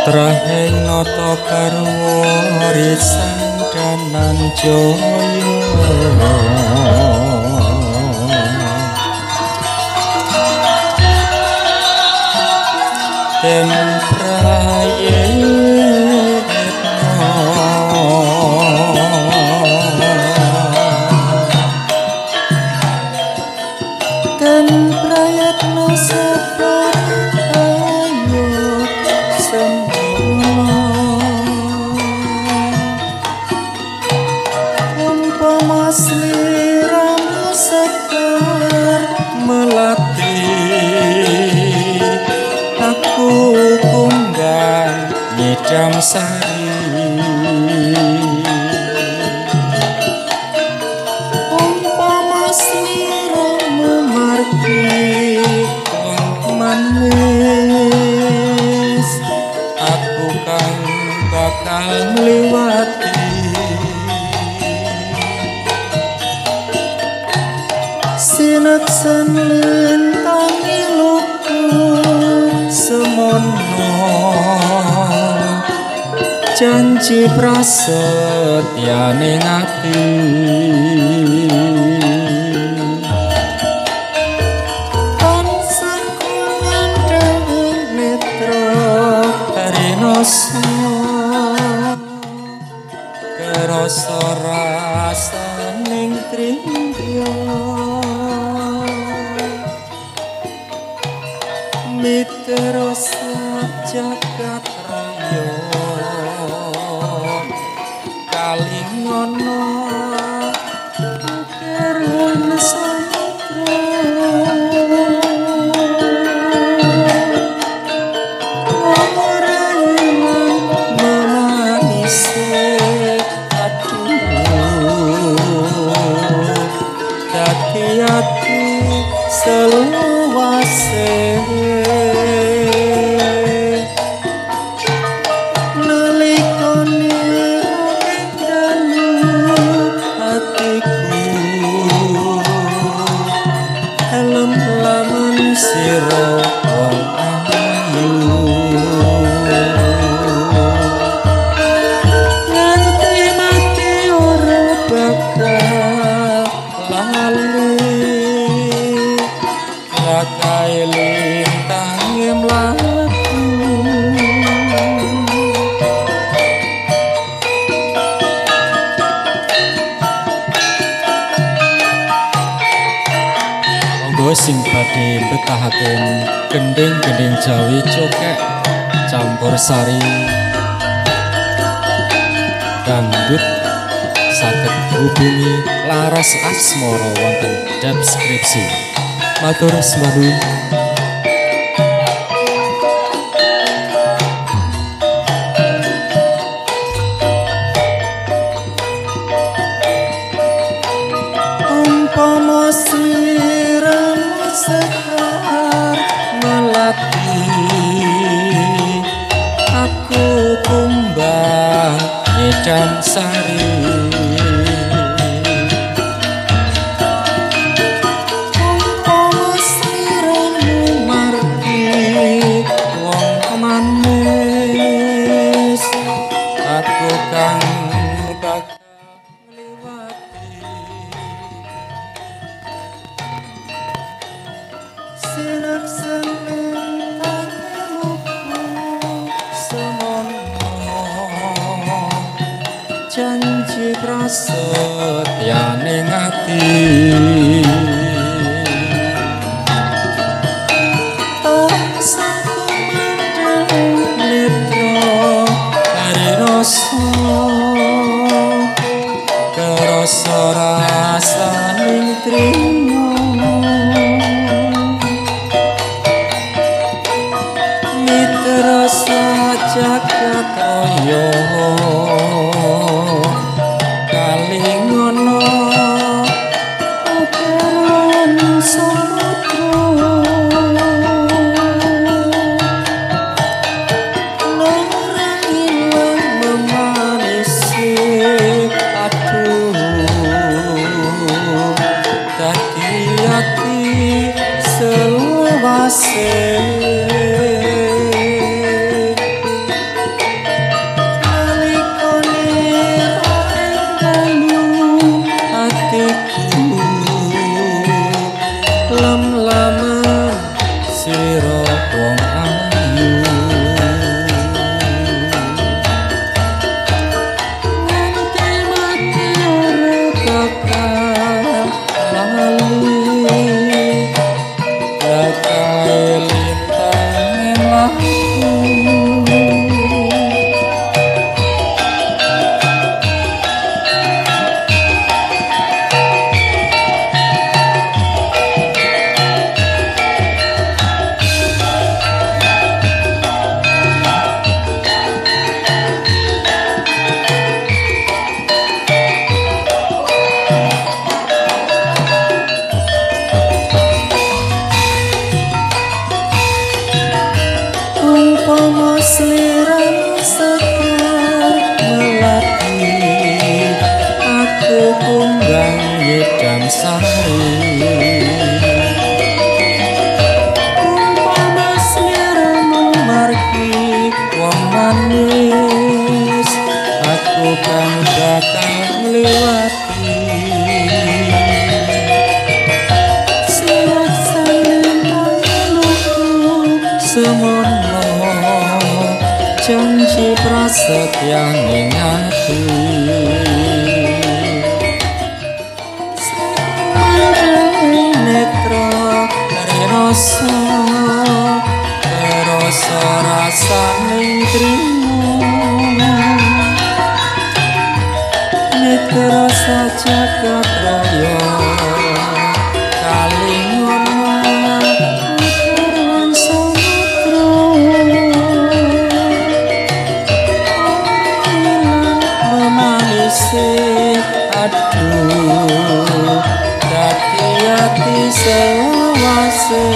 Trahing nata garwa risan Dananjaya Den prayitna Den prayitna sabar ayo semana umpama sliramu sekar melati aku kundang nyidam sari umpama sliramu margi wong manis aku kang bakal ngliwati sineksen lintangi luku semono janji prasetyane ati tansah kumandhang netra rinoso kerasa rasaning trimya mitra jagat raya kalingono ukiran samudra ora ilang memanise aduh dadi ati seluwase sira wong ayu nganti mati ora bakal lali lakae lintange mlaku monggo sing badhe mbetahaken gendhing-gendhing Jawi cokek campur sari dangdut saged hubungi Laras Asmara wonten deskripsi. Matur suwun. Umpama sliramu sekar melati aku kumbang nyidam sari umpama sliramu margi wong manis aku kang bakal ngliwati sinaksen lintange luku semono janji prasetyane ati tansah kumandhang netra rinoso kerasa rasaning trima mitra jagat raya kalingono ukiran samudra ora ilang memanise aduh dadi ati selawase. semono janji prasetyane ati. Netra rasa rasa rasane trimo netra sajagat raya kalingono lan samudra ilang memanise aduh dadi ati selawase.